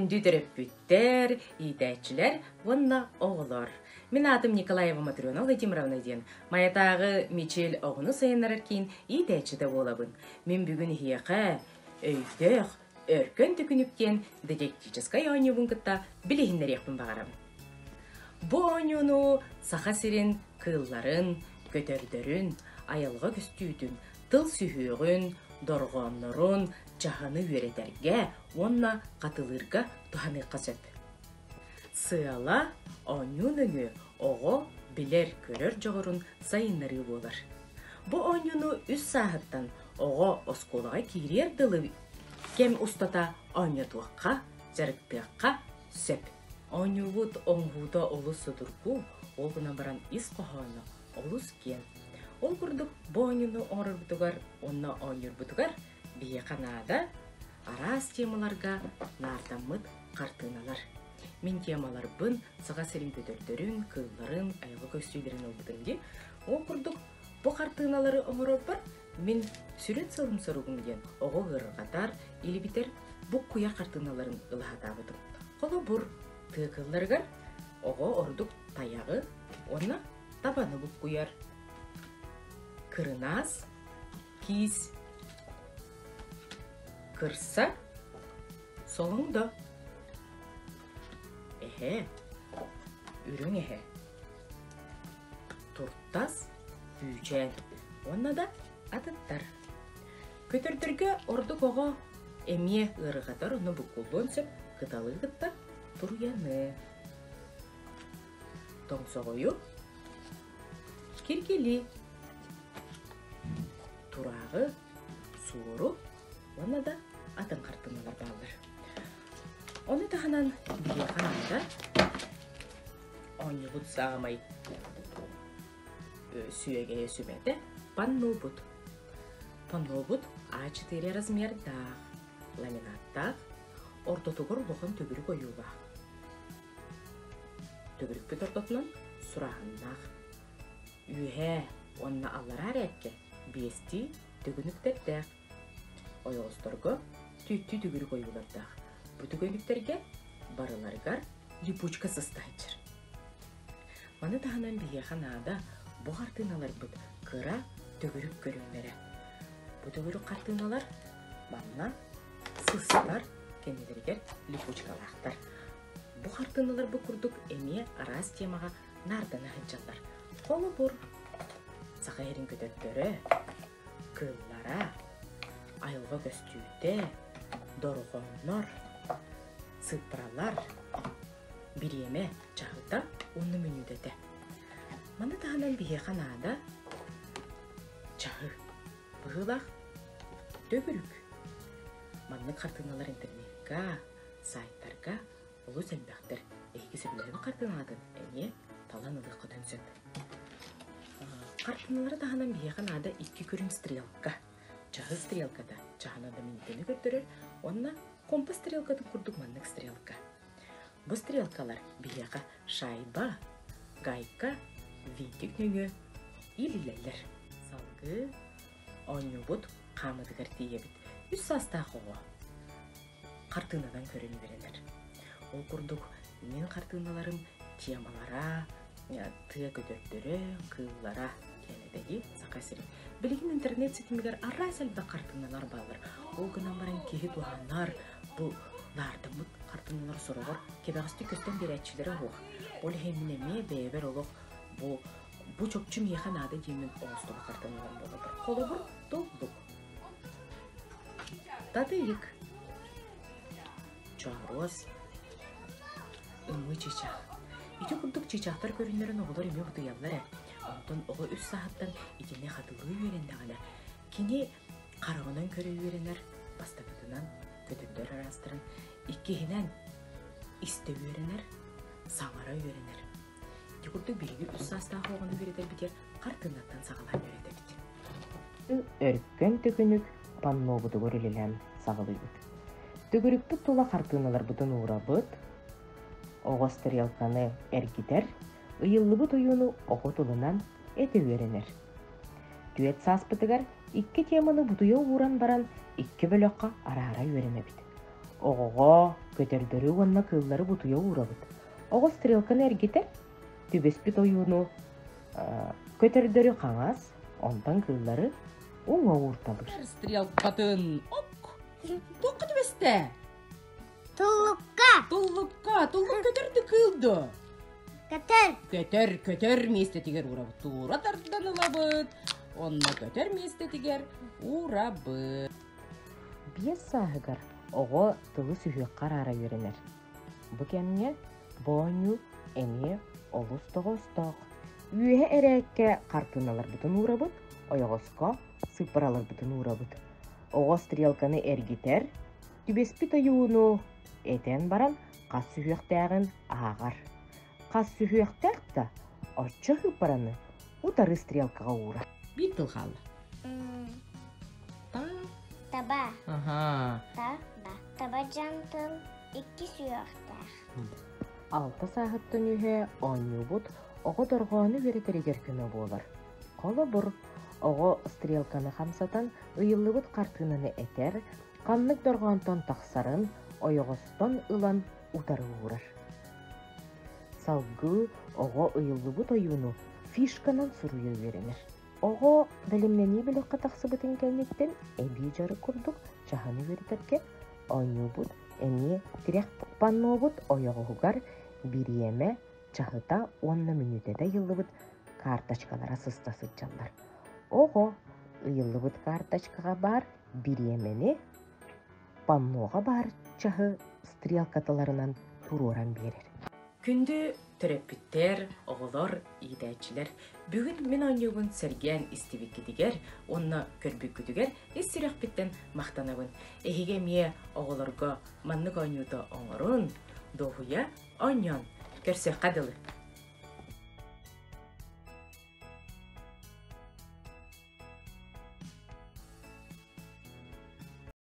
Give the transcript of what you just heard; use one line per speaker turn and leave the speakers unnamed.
Күндү төрөппүттэр, иитээччилэр уонна оҕолор. Мин аатым Николаева Матрена Владимировна диэн Майатааҕы Мичил оҕону сайыннарар киин иитээччитэ буолабын. Мин бүгүн эһиэхэ өйдөөх, өркөн төкүнүк диэн дидактическай оонньуубун кытта билиһиннэриэхпин баҕарабын. Бу оонньууну Саха сирин кыылларын, көтөрдөрүн, айылҕа көстүүтүн, тыл сүһүөҕүн, дорҕооннорун, чаһыны үөрэтэргэ уонна хатылыырга туһаныахха сөп. Сыала оонньуу нөҥүө оҕо билэр-көрөр дьоҕурун сайыннарыы буолар. Бу оонньууну үс сааһыттан оҕо оскуолаҕа киириэр дылы кэм устата оонньотуохха, дьарыктыахха сөп. Оонньуубут оҥоһуута олус судургу, ол гынан баран ис хоһооно олус киэҥ. Ол курдук бу оонньууну оҥорорбутугар уонна оонньуурбутугар биһиэхэ наада араас темаларга наардаммыт хартыыналар. Мин темаларбын Саха сирин көтөрдөрүн, кыылларын, айылҕа көстүүлэрин ылбытым дии. Ол курдук бу хартыыналары оҥорорбор мин сүрүн сылым-соругум диэн оҕо ыарырҕатар, илибитэр буккуйар хартыыналарын ыла сатаабытым. Холобур, тыа кыылларыгар оҕо ордук тайаҕы уонна табаны буккуйар. Кырынаас, киис, кырса, солоҥдо. Эһэ, үрүҥ эһэ, туртас, үүчээн уонна да атыттар. Көтөрдөргө ордук оҕо эмиэ ыарырҕатар онно буккуллуон сөп кыталыы кытта туруйаны. Тоҥсоҕойу, киргили, турааҕы, суору уонна да атын хартыыналар бааллар. Ону таһынан биһиэхэ наада оонньуубут саамай сүөгэйэ сүмэтэ паннобут. Паннобут А4 размердаах, ламинаттаах, ортотугар улахан төгүрүк ойуулаах. Төгүрүкпүт ортотунан сурааһыннаах. Үөһээ уонна аллараа эрээккэ биэстии төгүнүктэрдээх. Ойоҕосторго түүттүү төгүрүк ойуулардаах. Бу төгүнүктэргэ барыларыгар липучка сыста сылдьар. Маны таһынан биһиэхэ наада бу хартыыналарбыт кыра төгүрүк көрүҥнэрэ. Бу төгүрүк хартыыналар манна сыстар кэннилэригэр липучкалаахтар. Бу хартыыналар бу курдук эмиэ араас темаҕа наардана сылдьаллар. Холобур, саха иһэрин көтөрдөрө, кыыллара, айылҕа көстүүтэ, дорҕооннор, сыыппаралар, бириэмэ чаһыта уонна мүнүүтэтэ. Маны таһынан биһиэхэ наада чаһы, быһыылаах төгүрүк. Маннык хартыыналар интернекка, сайтарга олус элбэхтэр. Эһиги сөбүлээбит хартыынаҕытын эмиэ талан ылыаххытын сөп. Хартыыналары таһынан биһиэхэ наада икки көрүҥ стрелка. Чаһы стрелката чаһынан да мүнүүтэни көрдөрөр уонна компас стрелкатын курдук маннык стрелка. Бу стрелкалар биһиэхэ шайба, гайка, винтик нөҥүө иилиллэллэр. Салгыы оонньуубут хаамыытыгар тиийэбит. Үс саастаах оҕо хартыынанан көрөн үөрэнэр. Ол курдук мин хартыыналарым темалара, тыа көтөрдөрө, кыыллара диэн этэ Саха сирин. Билигин интернет ситимигэр араас элбэх хартыыналар бааллар. Ол гынан баран киһи туһанар бу наардаммыт хартыыналар сороҕор кэбэҕэстик көстөн биэрээччилэрэ суох. Ол иһин мин эмиэ бэйэбэр олох бу бу чопчу миэхэ наада диэммин оҥостубут хартыыналарым буолаллар. Холобур, толлук. Татыйык. Чооруос. Ымыы чыычаах. Ити курдук чыычаахтар көрүннэрин оҕолор эмиэ утуйаллар ээ. Онтон оҕо үс сааһыттан итини хатылыы үөрэннэҕинэ, кини хараҕынан көрө үөрэнэр, бастакытынан көтөрдөр араастарын, иккиһинэн истэ үөрэнэр, саҥара үөрэнэр. Ити курдук биһиги үс саастаах оҕону үөрэтэрбитигэр хартыынаттан саҕалаан үөрэтэбит.
Өркөн төкүнүк паннобутугар үлэлээн саҕалыыбыт. Төгүрүкпүт тула хартыыналарбытын уурабыт, оҕо стрелканы эргитэр, ыйыллыбыт ойууну оҕо тылынан этэ үөрэнэр. Түөрт сааспытыгар икки теманы бутуйа ууран баран икки бөлөххө араара үөрэнэбит. Оҕоҕо көтөрдөрү уонна кыыллары бутуйа уурабыт. Оҕо стрелканы эргитэр, түбэспит ойууну көтөрдөрү хаҥас, онтон кыыллары уҥа уурталыыр.
Стрелкатын ок! Туохха түбэстэ?
Туллукка.
Туллукка. Туллук көтөрдү кыыл дуо?
Көтөр.
Көтөр, көтөр миэстэтигэр уурабыт. Туура тардан ылабыт. Онно көтөр миэстэтигэр уурабыт.
5 сааһыгар оҕо тылы сүһүөххэ араара үөрэнэр. Бу кэмҥэ бу оонньуу эмиэ олус тоҕоостоох. Үөһэ эрээккэ хартыыналарбытын уурабыт, ойоҕоско сыыппараларбытын уурабыт. Оҕо стрелканы эргитэр, түбэспит ойууну этэн баран хас сүһүөхтээҕин ааҕар. Хас сүһүөхтээх да оччо сыыппараны утары стрелкаҕа уурар.
Биир тыл хаалла. Та.
Таба.
Аха.
Таба. Таба дьон тыл икки сүһүөхтээх.
6 сааһыттан үһэ оонньуубут оҕо дорҕоону үөрэтэригэр көмө буолар. Холобур, оҕо стрелканы хамсатан ыйыллыбыт хартыынаны этэр, ханнык дорҕоонтон тахсарын ойоҕостон ылан утары уурар. Салгыы оҕо ыйыллыбыт ойууну фишканан суруйа үөрэнэр. Оҕо бэлэмнэнии бөлөххө тахсыбытын кэнниттэн эбии дьарык курдук чаһыны үөрэтэргэ оонньуубут эмиэ тирэх паннобут ойоҕоһугар бириэмэ, чаһыта уонна мүнүүтэтэ ыйыллыбыт карточкалара сыста сылдьаллар. Оҕо ыйыллыбыт карточкаҕа баар бириэмэни панноҕа баар чаһы стрелкаталарынан туруоран биэрэр.
Күндү төрөппүттэр, оҕолор, иитээччилэр, бүгүн мин оонньуубун сэргээн истибиккитигэр уонна көрбүккүтүгэр ис сүрэхпиттэн махтанабын. Эһиги эмиэ оҕолорго маннык оонньуута оҥорун, дуоһуйа оонньоон көрсүөххэ дылы.